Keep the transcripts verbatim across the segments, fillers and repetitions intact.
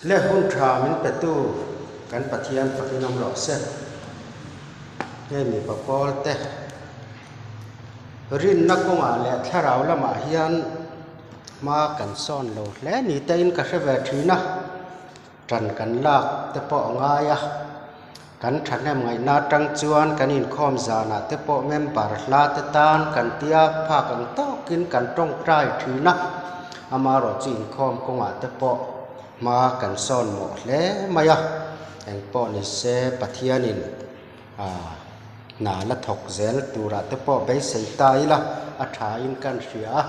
Le hun ṭha min petu kan Pathian fakin um rawh se. He mi papawl te, rinna kawngah le thlarau lamah hian hma kan sawn lo hle ni te in ka hre ve ṭhin a. Ṭan kan lak te pawh a ngai a. Kan ṭhahnem ngaihna aṭang chuan kan inkhawm zanah te pawh member hla te tan kan tia phak ang tawkin kan ṭawngṭai ṭhin a. Amarawhchu inkhawm kawngah te pawh hma kan sawn mawh hle mai a. Engpawh ni se, Pathianin, a, hna la thawk zel turah te pawh beisei ta ila, a ṭha in kan hria a.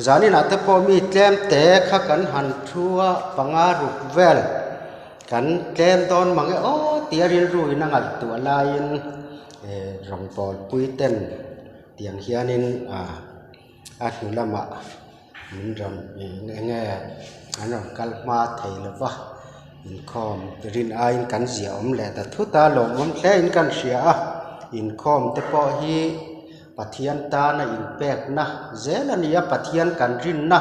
Zaninah te pawh mi tlem te kha kan han thu a, panga ruk vel kan tlem dawn mang e aw tia rilru in a ngaihtuah laiin, eh, rawngbawlpui ten tiang hianin, a, a hnu lamah min rawn, eh, eng nge an rawn kal hma thei lo va, inkhawm rin aiin kan zia awm leh ta thut a, lawmawm hle in kan hria a. Inkhawm te pawh hi Pathian tana inpekna zel a ni a, Pathian kan rinna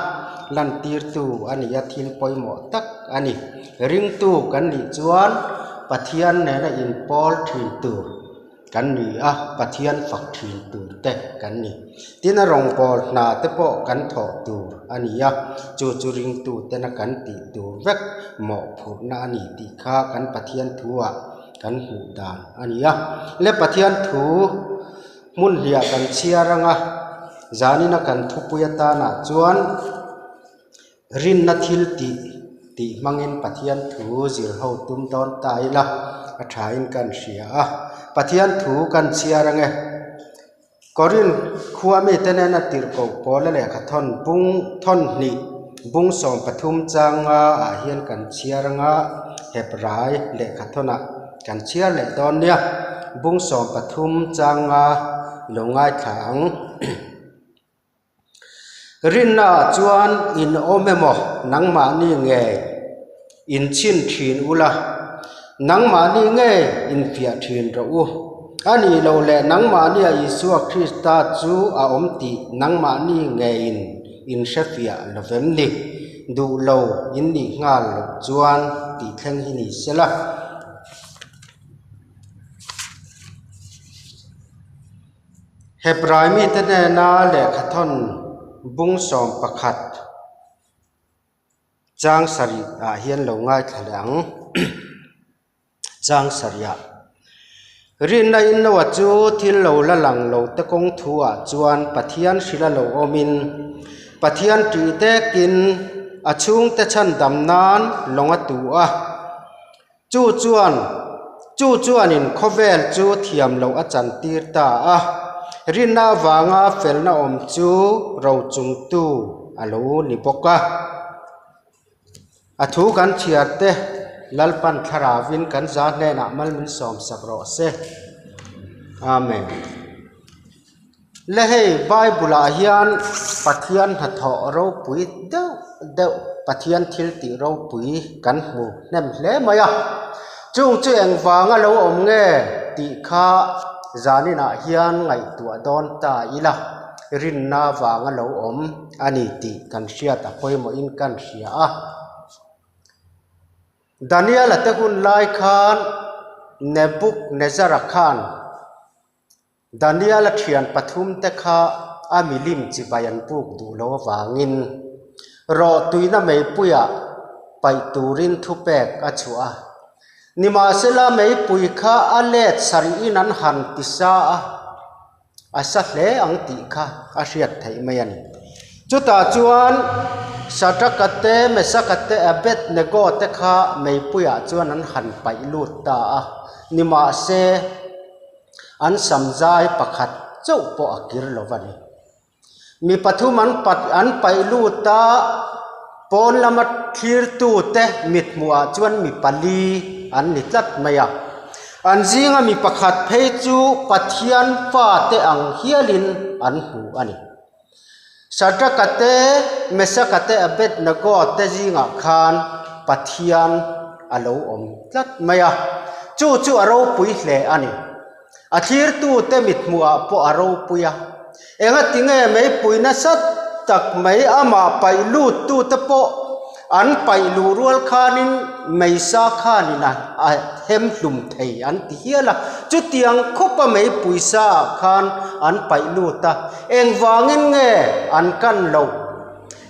lantirtu a ni a, thil pawimawh tak a ni. Ringtu kan nih chuan Pathian nena inpawl ṭhin tur kan ni a, Pathian fak ṭhin tur te kan ni. Tin, a rawngbawl hna te pawh kan thawh tur a ni a, chu chu ringtu tena kan tih tur vek mawhphurhna a ni tih kha kan Pathian thuah kan hmuh dan a ni a. Le Pathian thu hmun hniah kan chhiar ang a, zanina kan thupui atanah chuan rinna thil tih, tih hmangin Pathian thu zir ho tum dawn ta ila, a ṭha in kan hria a. Pathian thu kan chhiar ang e. Korin khua mi te nena tirhkoh Paula lehkhathawn bung, thawn hnih, bung sawm pathum chang nga ah hian kan chhiar ang a, Hebrai lehkhathawnah kan chhiar leh dawn nia, bung sawm pathum chang nga lo ngaithla ang. Rinnaah chuan in awm emaw nangmahni ngei in chhin ṭhin ula, nangmahni ngei in fiah ṭhin rawh u. A nih loh leh nangmahnia Isua Krista chu a awm tih nangmahni ngeiin in hrefiah lo vem ni? Duh lo in nih nghal loh chuan tih thleng hi ni sela. Hebrai mi te nena lehkhathawn bung sawm pakhat chang sarih ah hian lo ngaithla leh ang. Chang sarih ah, rinna in lo a chu thil lo la lang lo te kawng thu ah chuan Pathian hrila lo awmin, Pathian ṭih tekin a chhungte chhandam nan lawng a tu a. Chu chuan, chu chuanin khawvel chu thiam lo a chantir ta a, rinna avanga felna awm chu rochungtu a lo ni bawk a. A thu kan chhiar te Lalpan thlarauin kan zat hnenah mal min sawm sak rawh se. Amen. Le hei Bible-ah hian Pathian hnathawh ropui deuh deuh, Pathian thil tih ropui kan hmu hnem hle mai a. Chung chu engvanga lo awm nge tih kha zaninah hian ngaihtuah dawn ta ila, rinna vanga lo awm a ni tih kan hriat a, pawimawhin kan hria a. Daniela te hun lai khan Nebuchadnezzara khan Daniela ṭhian pathum te kha a milim chibai an buk duh lo avangin, rawhtuina meipuiah paih turin thupek a chhuah a. Nimahsela, meipui kha a let sarihin an han ti sa a, a sa hle ang tih kha a hriat theih mai a ni. Chutah chuan Sadraka te, Mesaka te, Abednego te kha meipuiah chuan an han paih lut ta a. Nimahse, an samzai pakhat chauh pawh a kir lo va ni. Mi pathum an pat, an paih lut a, pawn lama thlirtute mithmuhah chuan mi pali an ni tlat mai a. An zinga mi pakhat phei chu Pathian fate ang hialin an hmu a ni. Sadraka te, Mesaka te, Abednego te zingah khan Pathian a lo awm tlat mai a. Chu chu a ropui hle a ni. A thlirtute mithmuhah pawh a ropui a. Engatinge meipui nasa tak mai amah paih luttute pawh an paih luh ruol khanin meisa khanin a, a hem hlum thei an ti hial a. Chutiang khawpa meipui sa khan an paih lut a. Engvangin nge an kan lo?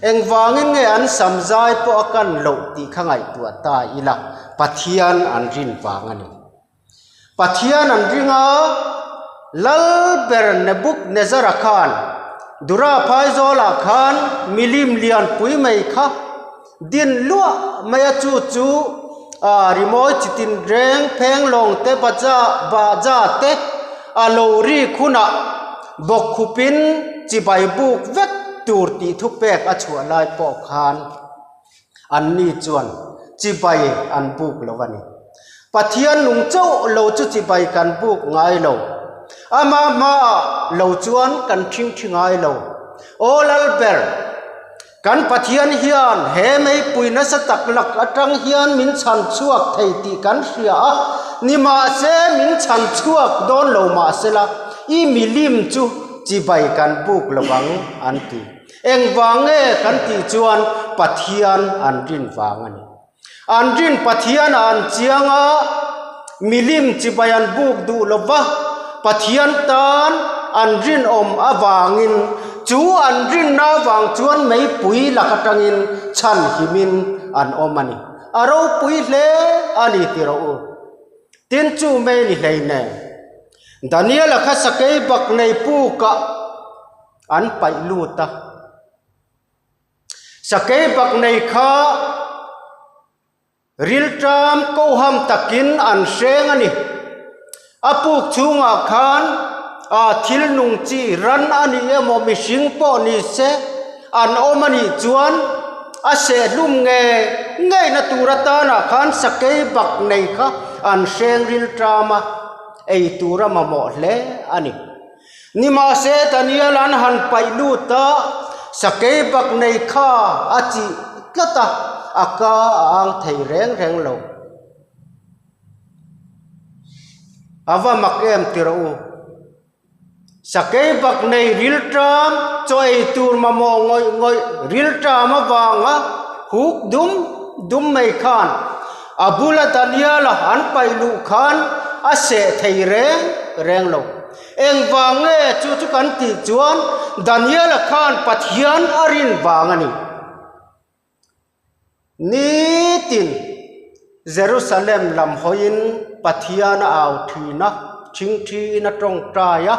Engvangin nge an samzai pawh a kan lo tih kha ngaihtuah ta ila. Pathian an rin vang a nih. Pathian an ring a, lal ber Nebuchadnezzar-a khan, Dura phaizawla khan milim lianpui mai kha din luah mai a, chu chu, a, rimawi chi tinreng, phenglawng te, baza, baza te a lo rik huna bawkkhupin chibai buk vek tur tih thupek a chhuah lai pawh khan anni chuan chibai an buk lo a nih. Pathian nung chauh lo chu chibai kan buk ngai lo. Ama hma lo chuan kan ṭhing ṭhi ngai lo. Aw lal ber, kan Pathian hian he meipui nasa tak lak aṭang hian min chhan chhuak thei tih kan hria a. Nimahse min chhan chhuak dawn lo mah sela, i milim chu chibai kan buk lo vang an ti. Engvang nge kan tih chuan Pathian an rin vang a nih. An rin Pathian an chiang a, milim chibai an buk duh lo va, Pathian tan an rinawm avangin, chu an rinna vang chuan meipui lak aṭangin chhan himin an awm a nih. A ropui hle a ni ti rawh u. Tin chu mai ni hlei nen. Daniela kha sakei bak nei pukah an paih lut a. Sakei bak nei kha rilṭam koham takin an hreng a nih. A puk chhungah khan, a, thil nung chi ran a nih emaw, mihring pawh ni se an awm a nih chuan, a seh hlum ngei ngeina tur atanah khan sakei bak nei kha an hreng rilṭam a, ei tura mamawh hle a nih. Nimahse Daniel an han paih lut a, sakei bak nei kha a chih tlat a, a ka a ang thei reng reng lo. A va mak em ti rawh u. Sakei bak nei rilṭam, chaw ei tur mamawh ngawih ngawih rilṭam avanga huk dum dum mai khan a bula Daniela an paih luh khan a seh thei reng reng lo. Engvang nge chu chu kan tih chuan Daniela khan Pathian a rin vang a nih. Nitin Jerusalem lam hawiin Pathian a au ṭhin a, ṭhing ṭhin a ṭawngṭai a.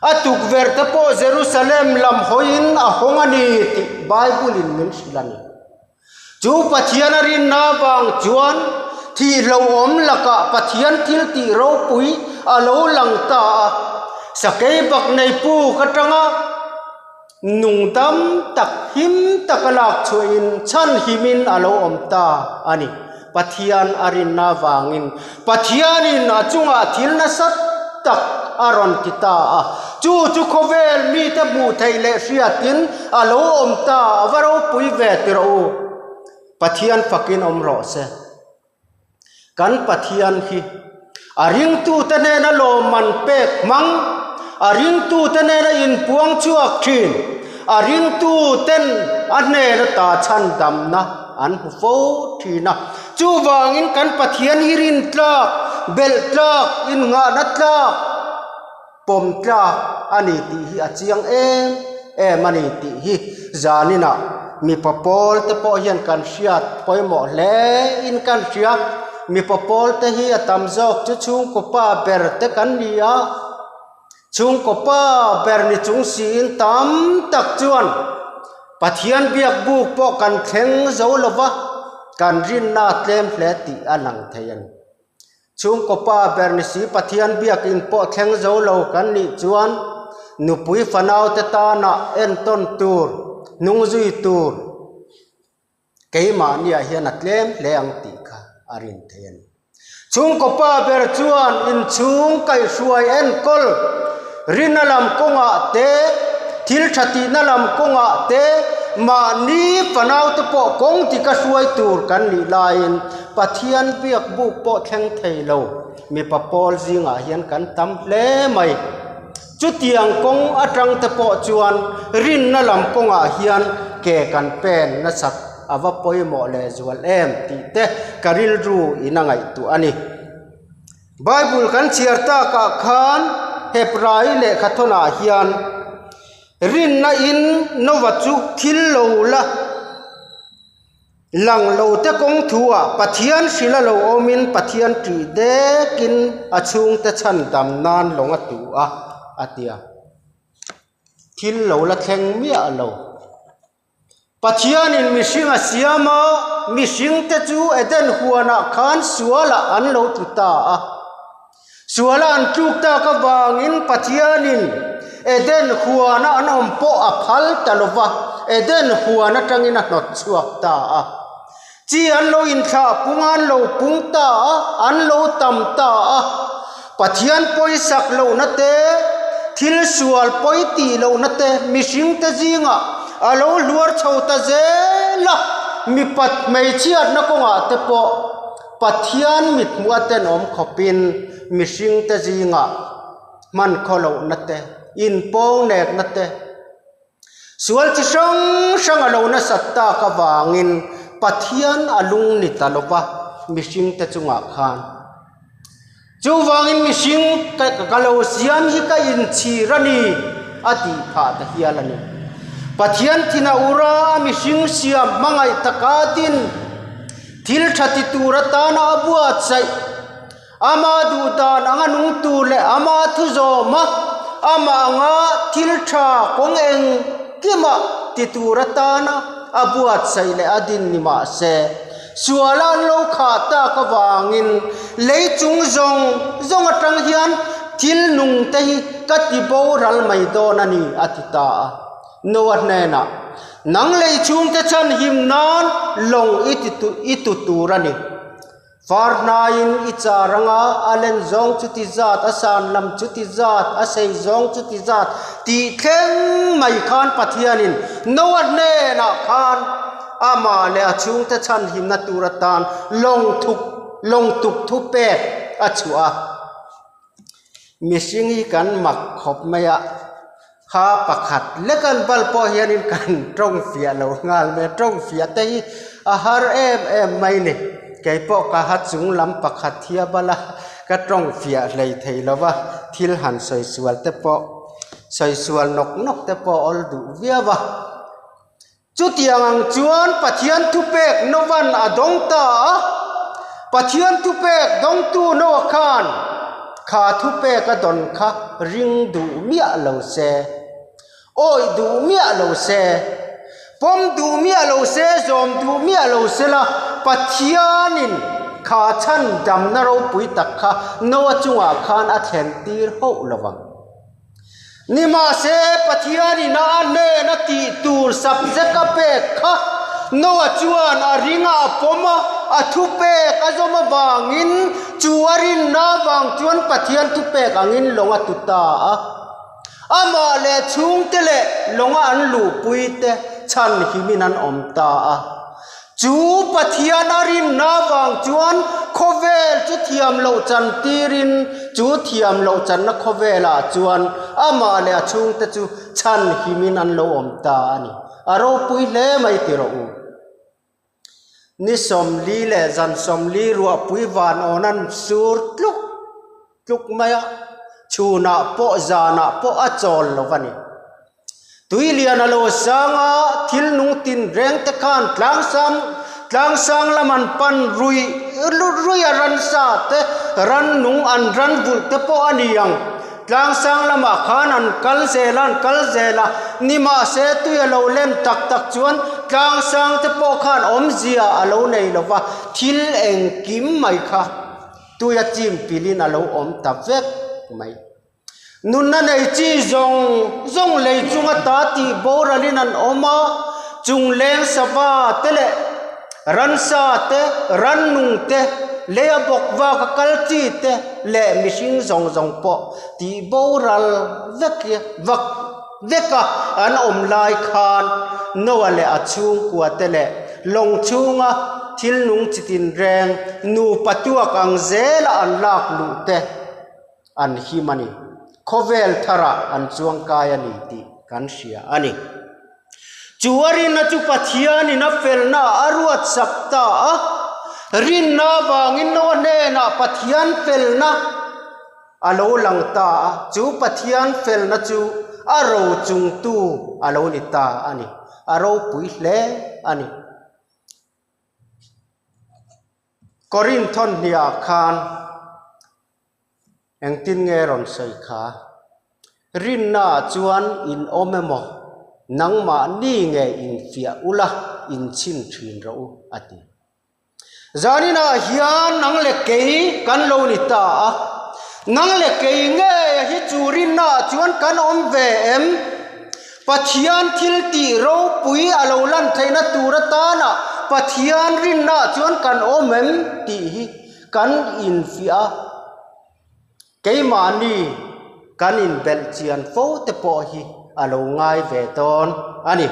A tukverte pawh Jerusalem lam hawiin a hawng a ni tih Bible-in min hrilh a ni. Chu Pathian a rinna vang chuan thih hlauhawm lakah Pathian thil tih ropui a lo lang ta a. Sakei bak nei puk aṭanga nung dam tak him taka lak chhuahin chhan himin a lo awm ta a ni. Pathian a rinna vangin Pathianin a chungah thil nasa tak a rawn ti ta a. Chu chu khawvel mite hmuh theih leh hriatin a lo awm ta a, va ropui ve ti rawh u. Pathian fakin awm rawh se. Kan Pathian hi a ringtute hnena lawmman pek hmang, a ringtute hnena inpuang chhuak ṭhin, a ringtuten a hnena ta chhandamna an hmu fo ṭhin a. Chuvangin kan Pathian hi rin tlak, belh tlak, innghahna tlak, pawm tlak a ni tih hi a chiang em em a ni tih hi zanina mipa pawl te pawh hian kan hriat pawimawh hle in kan hria. Mipa pawl te hi a tam zawk chu chhungkaw pa ber te kan ni a. Chhungkaw pa ber ni chung siin tam tak chuan Pathian biakbuk pawh kan thleng zo lo va, kan rinna tlem hle tih a lang thei a ni. Chhungkaw pa ber ni si Pathian biak in pawh thleng zo lo kan nih chuan nupui fanaute tana entawn tur, hnungzui tur keimahniah hian a tlem hle ang tih kha a rin thei a ni. Chhungkaw pa ber chuan inchhung kaihhruai enkawl, rinna lam kawngah te, thil ṭha tihna lam kawngah te, mahni fanaute pawh kawng tika hruai tur kan nih laiin Pathian biakbuk pawh thleng thei lo mipa pawl zingah hian kan tam hle mai. Chutiang kawng aṭang te pawh chuan rinna lam kawngah hian ke kan pen nasat a va poimaw le zual em tih te ka rilru in a ngaihtuah a nih. Bible kan chhiar takah khan Hebrai lehkhathawnah hian rinna in Noah chu thil lo la lang lo te kawng thu a Pathian hril a lo awmin Pathian ṭih dekin a chhungte chhandam nan lawng a tu a, a ti a. Thil lo la thleng miah lo. Pathianin mihring a siam a, mihringte chu Eden huanah khan sualah an lo tlu ta a. Sualah an tluk tak avangin Pathianin Eden huana an awm pawh a phal ta lo va, Eden huan aṭangin a hnawt chhuak ta a. Chi an lo inthlahpung a, an lo pung ta a, an lo tam ta a. Pathian pawisak lohna te, thil sual pawi tih lohna te, mihringte zingah a lo hluar chho ta zel a, mipat hmeichhiatna kawngah te pawh Pathian mithmuh a tenawm khawpin mihringte zingah hman khawm lohna te, inpawng nekna te, sual chi hrang hrang a lo nasat tak avangin Pathian a lungni ta lo va, mihringte chungah khan. Chuvangin mihring ka, ka lo siam hi ka inchhir a ni, a tih phah ta hial a ni. Pathian thin a ur a, mihring siam hmangaih taka din, thil ṭha ti tur atana a buatsaih, ama duh dan anga nung tur leh ama thu zawma, ama anga thil ṭha kawng engkima ti tur atana a buatsaih leh a din ni mah se, suala an lo khah tak avangin lei chung zawng zawng aṭang hian thil nung te hi ka ti boral mai dawn a ni, a ti ta a. Noah hnena, nang lei chhungte chhanhim nan lawng i ti tu, i tu tur a ni. Far hnain i char anga a len zawng chu ti zat, a san lam chu ti zat, a sei zawng chu ti zat, tih thleng mai khan Pathianin Noah hnena khan ama leh a chhungte chhanhimna tur atan lawng thuk, lawng tuk thupek a chhuah a. Mihring hi kan mak khawp mai a, kha pakhat leh kan bal pawh hianin kan ṭawng fiah lo nghal mai. Ṭawng fiah te hi a har em em mai ni. Kei pawh ka ha chung lam pakhat hi a bal a, ka ṭawng fiah hlei thei lo va, thil han sawi sual te pawh, sawi sual nawk nawk te pawh awl duh viau a. Chutiang ang chuan Pathian thupek Noahan a dawng ta a. Pathian thupek dawngtu Noah khan kha thupek a dawn kha ring duh miah lo se, awih duh miah lo se, pawm duh miah lo se, zawm duh miah lo se la, Pathianin kha chhandamna ropui tak kha Noah chungah khan a thlen tir hauh lo vang. Nimahse, Pathianin a hnena tih tur subject a pek kha Noah chuan a ring a, a pawm a, a thupek a zawm avangin chu a rinna vang chuan Pathian thupek angin lawng a tu ta a. Amah leh chhungte leh lawnga an luhpui te chhanhimin an awm ta a. Chu Pathian a rinna vang chuan khawvel chu thiam loh chan tirin, chu thiam loh channa khawvelah chuan amah leh a chhungte chu chhanhimin an lo awm ta a ni. A ropui hle mai ti rawh u. Ni sawmli leh zan sawmli ruahpui van awn an sur tluk tluk mai a, chhunah pawh, zanah pawh a chawl lo va ni. Tuilian a lo sanga thil nung tinreng te khan tlang sang, tlang sang lam an pan rui, rui a ran sa te, ran nung an ran vulh te pawh a ni ang. Tlang sang lamah khan an kal zel a, an kal zel a. Nimahse, tui a lo lem tak tak chuan tlang sang te pawh khan awmzia a lo nei lo va. Thil engkim mai kha tuia chimpilhin a lo awm ta vek mai. Nunna nei chi zawng zawng lei chunga ta tih boralin an awm a, chungleng sava te leh ran sa te, ran nung te, leia bawk vaka kal chi te leh mihring zawng zawng pawh tih boral vek, vak, veka an awm lai khan Noah leh a chhungkua te leh lawng chhunga thil nung chi tinreng nupa tuak ang zela an lak luh te an him a ni. Khawvel thara an chuangkai a ni tih kan hria a ni. Chu a rinna chu Pathianin a felna a ruat sak ta a. Rinna vangin Noa hnena Pathian felna a lo lang ta a. Chu Pathian felna chu a ro chungtu a lo ni ta a nih. A ropui hle a nih. Korinth hnia khan engtin nge rawn sawi kha? Rinna chuan in awm emaw, nangmahni nge in fiah ula, in chhin ṭhin rawh u, a ti. Zaninah hian nang le kei kan lo ni ta a. Nang le kei nge hi chu rinna chuan kan awm ve em? Pathian thil tih ropui a lo lan theihna tur atana Pathian rinna chuan kan awm em tih hi kan infiah a. Keimahni kan inbelh chian fo te pawh hi a lo ngai ve dawn a ni.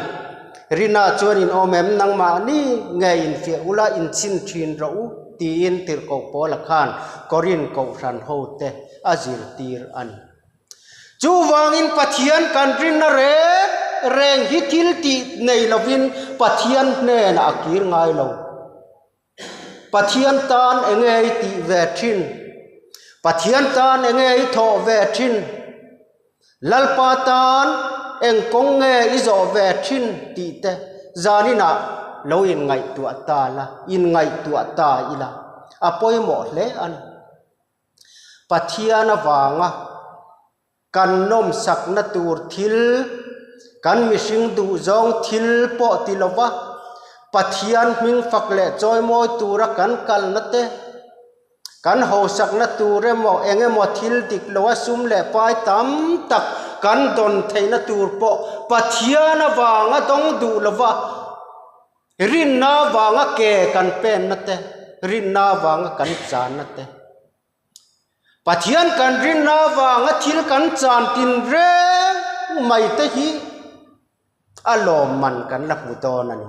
Rinna chuan in awm em, nangmahni nge in fiah ula, in chhin ṭhin rawh u, tiin tirhkoh Paula khan Korin kohhran ho te a zirtir a ni. Chuvangin Pathian kan rinna reng reng hi thil tih nei lovin Pathian hnena a kir ngai lo. Pathian tan eng nge i tih ve ṭhin? Pathian tan eng nge i thawh ve ṭhin? Lalpa tan eng kawng nge i zawh ve ṭhin tih te zaninah lo inngaihtuah ta la, inngaihtuah ta ila. A pawimawh hle a ni. Pathian avanga kan nawmsakna tur thil, kan mihring duh zawng thil pawh ti lova, Pathian hming fak leh chawimawi tura kan kalna te, kan hausakna tur emaw, eng emaw thil dik loa sum leh pai tam tak kan dawn theihna tur pawh Pathian avanga dawng duh lova, rinna avanga ke kan penna te, rinna avanga kan channa te. Pathian kan rinna avanga thil kan chan tin reng mai te hi a lawmman kan la hmu dawn a ni.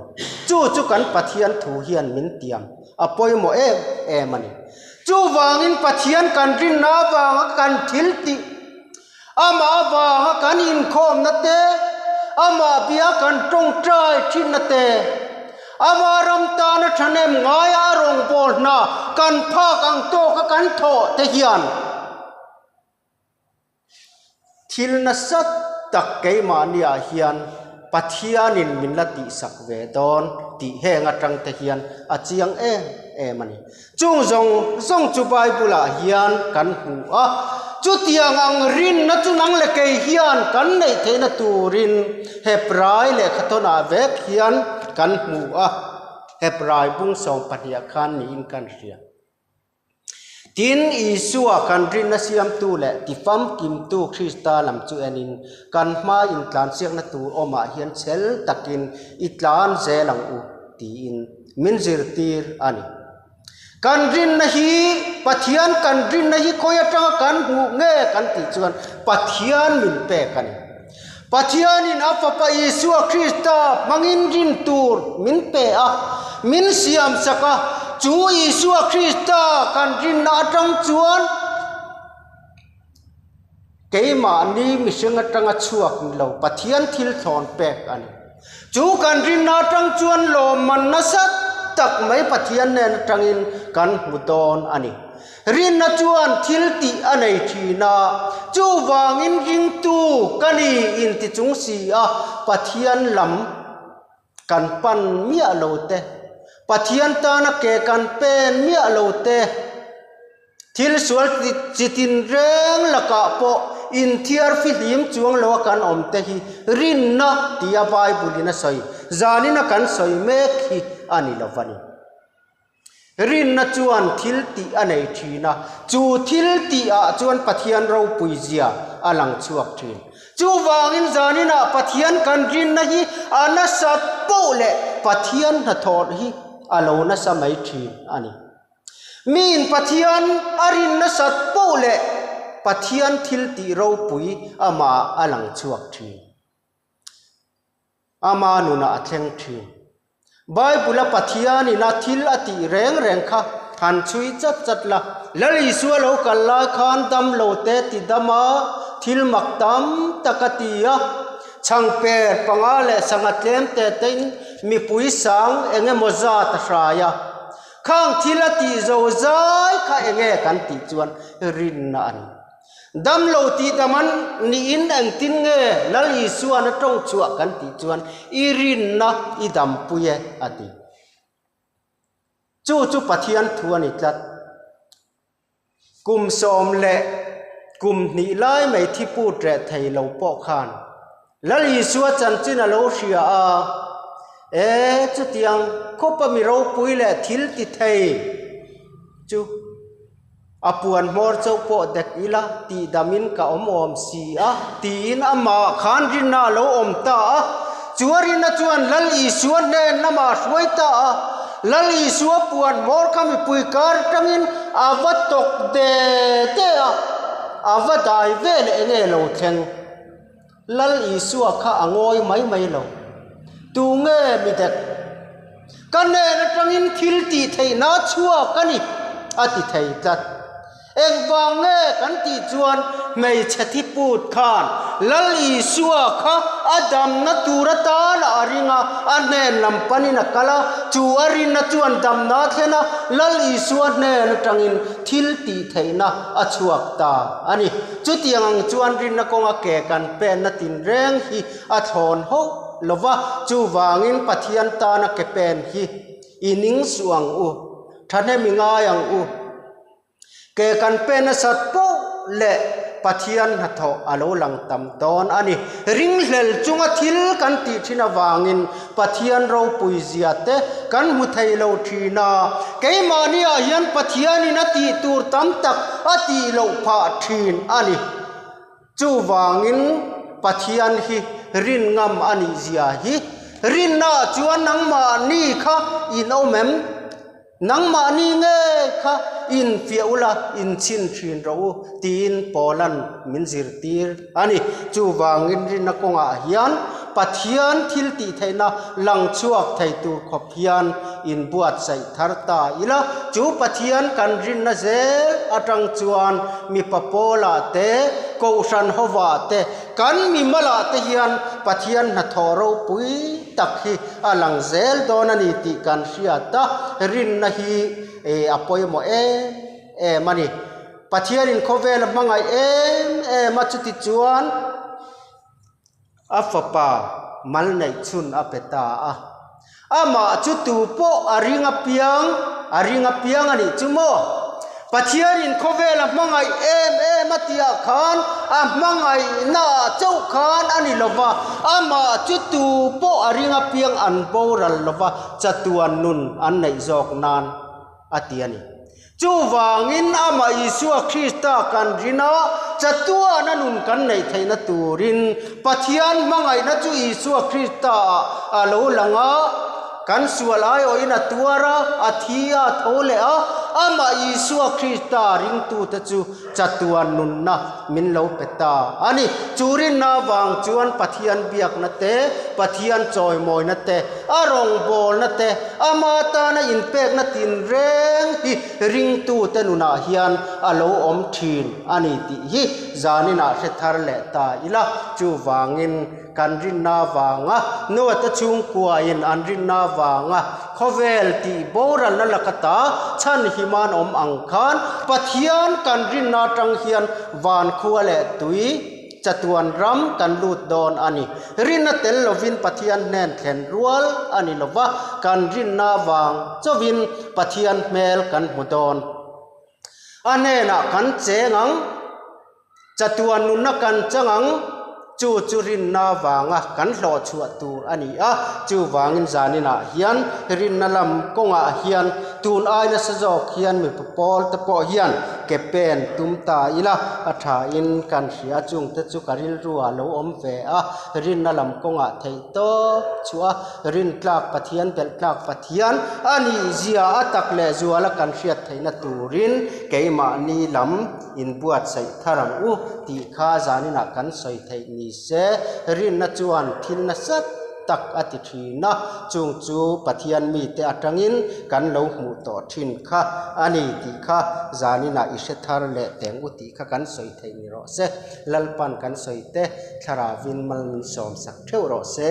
Chu chu kan Pathian thu hian min tiam a pawimawh em em a ni. Chuvangin Pathian kan rinna avanga kan thil tih, ama avanga kan inkhawmna te, ama bia kan ṭawngṭai ṭhinna te, ama ram tana ṭhahnem ngaia a rawngbawlna kan phak ang tawka kan thawh te hian thil nasa tak keimahniah hian Pathianin min la tihsak ve dawn tih heng aṭang te hian a chiang em em a ni. Chung zawng zawng chu Bible-ah hian kan hmu a. Chutiang ang rinna chu nang le kei hian kan neih theihna turin Hebrai lehkhathawnah vek hian kan hmu a. Hebrai bung sawm pahnih khan niin kan hria. Tin, Isua kan rinna siamtu leh tifamkimtu Krista lam chu enin kan hma intlansiakna tur awmah hian chhel takin i tlan zel ang u, tiin min zirtir a ni. Kan rinna hi, Pathian kan rinna hi khawi aṭanga kan hmuh nge kan tih chuan Pathian min pek a ni. Pathianin a Fapa Isua Krista hmangin rin tur min pe a, min siamsak a, chu Isua Krista kan rinna aṭang chuan keimahni mihring aṭanga chhuak ni lo, Pathian thil thlawn pek a ni. Chu kan rinna aṭang chuan lawmman nasa tak mai Pathian nen aṭangin kan hmu dawn a ni. Rinna chuan thil tih a nei ṭhin a, chuvangin ringtu ka ni inti chung si a, Pathian lam kan pan miah lo te, Pathian tana ke kan pen miah lo te, thil sual chi-, chi tin reng lakah pawh inthiar fihlim chuang loa kan awm te hi rinna tia Bible-in a sawi, zanina kan sawi mek hi a ni lo va ni. Rinna chuan thil tih a nei ṭhin a, chu thil tihah chuan Pathian ropuizia a lang chhuak ṭhin. Chuvangin zaninah Pathian kan rinna hi a nasat poh leh Pathian hnathawh hi a lo nasa mai ṭhin a ni. Miin Pathian a rin nasat poh leh Pathian thil tih ropui amah a lang chhuak ṭhin. Ama nunah a thleng ṭhin. Bible-a Pathianin a thil a tih reng reng kha han chhui chat chat la. Lal Isua lo kal lai khan damlo te tidama thil mak tam tak a ti a. Chhangper panga le sanga tlem te tein mipui sang eng emaw zat a hrai a. Khang thil a tih zo zai kha eng e kan tih chuan rinna a ni. Dam lo tih dam a ni in engtin nge Lal Isuan a ṭawng chhuah kan tih chuan i rinna i dampui e a ti. Chu chu Pathian thu a ni tlat. Kum sawm le kum hnih lai mai thi put reh thei lo pawh khan Lal Isua chanchin a lo hria a, e, chutiang khawpa mi ropui leh thil ti thei chu a puan hmawr chauh pawh dek ila tih damin ka awm awm si a, tiin amah khan rinna a lo awm ta a. Chu a rinna chuan Lal Isua hnen lamah hruai ta a. Lal Isua puan hmawr kha mipui kar aṭangin a va tawk de de a, a va dai vel eng e lo thleng. Lal Isua kha a ngawi mai mai lo. Tu nge mi dek? Ka hnen aṭangin thil tih theihna chhuak a ni, a ti thei tlat. Engvang nge kan tih chuan hmeichhe thi put khan Lal Isua kha a damna tur atana a ring a, a hnen lam panin a kal a, chu a rinna chuan damna thlen a, Lal Isua hnen aṭangin thil tih theihna a chhuak ta a ni. Chutiang ang chuan rinna kawnga ke kan penna tinreng hi a thlawn hauh lo va, chuvangin Pathian tana ke pen hi i ning suh ang u, ṭhahnem i ngai ang u. Ke kan pen nasat po leh Pathian hnathawh a lo lang tam dawn a ni. Ringhlel chunga thil kan tih ṭhin avangin Pathian ropui zia te kan hmu thei lo ṭhin a. Keimahniah hian Pathianin a tih tur tam tak a tih loh phah ṭhin a ni. Chuvangin Pathian hi rin ngam a nih zia hi rinna chuan nangmahni kha in awm em? Nangmahni ngei kha infiah ula, inchhin ṭhin rawh u, tiin Paulan min zirtir a ni. Chuvangin rinna kawngah hian Pathian thil tih theihna lang chhuak thei tur khawp hian inbuatsaih thar ta ila. Chu Pathian kan rinna zel aṭang chuan mipa Paula te, kohhran hova te, kan mimalah te hian Pathian hnathawh ropui tak hi a lang zel dawn a ni tih kan hriat a. Rinna hi, e, a pawimawh em em a ni. Pathianin khawvel a hmangaih em em a, chuti chuan a fapa mal neih chhun a pe ta a. Amah chu tu pawh a ring apiang, a ring apiang a nih chu maw? Pathianin khawvel a hmangaih em em a tih ah khan a hmangaihna chauh khan a ni lo va, amah chu tu pawh a ring apiang an boral lo va, chatuan nun an neih zawk nan a ti a ni. Chuvangin amah Isua Krista kan rin a, chatuana nun kan neih theihna turin Pathian hmangaihna chu Isua Krista ah a lo lang a, kan sual aiawhin a tuar a, a thi a, a tho leh a, amah Isua Krista ringtute chu chatuan nunna min lo pe ta a ni. Chu rinna vang chuan Pathian biakna te, Pathian chawimawina te, a rawngbawlna te, ama tana inpekna tinreng hi ringtute nunah hian a lo awm ṭhin a ni tih hi zaninah hre thar leh ta ila. Chuvangin kan rinna vanga, Noa te chhungkuain an rinna vanga khawvel tihboralna laka ta chhan himan awm ang khan Pathian kan rinna aṭang hian van khua leh tui chatuan ram kan lut dawn a ni. Rinna tel lovin Pathian hnen thlen rual a ni lo va, kan rinna vang chauhin Pathian hmel kan hmu dawn. A hnenah kan cheng ang, chatuan nunna kan chang ang, chu chu rinna vanga kan hlawh chhuah tur a ni a. Chuvangin zaninah hian rinna lam kawngah hian tun ai nasa zawk hian mipa pawl te pawh hian ke pen tum ta ila, a ṭhain kan hria, chungte chu ka rilru a lo awm ve a. Rinna lam kawngah theih tawp chhuah a, rin tlak Pathian, belh tlak Pathian a nih zia a tak leh zuala kan hriat theihna turin keimahni lam inbuatsaih thar ang u tih kha zaninah kan sawi theih ni se. Rinna chuan thil nasat tak a ti ṭhin a, chuong chu Pathian mite aṭangin kan lo hmuh tawh ṭhin kha a ni tih kha zanina i hre thar leh teng u tih kha kan sawi thei ni rawh se. Lalpan kan sawi te thlarauin mal min sawm sak theuh rawh se.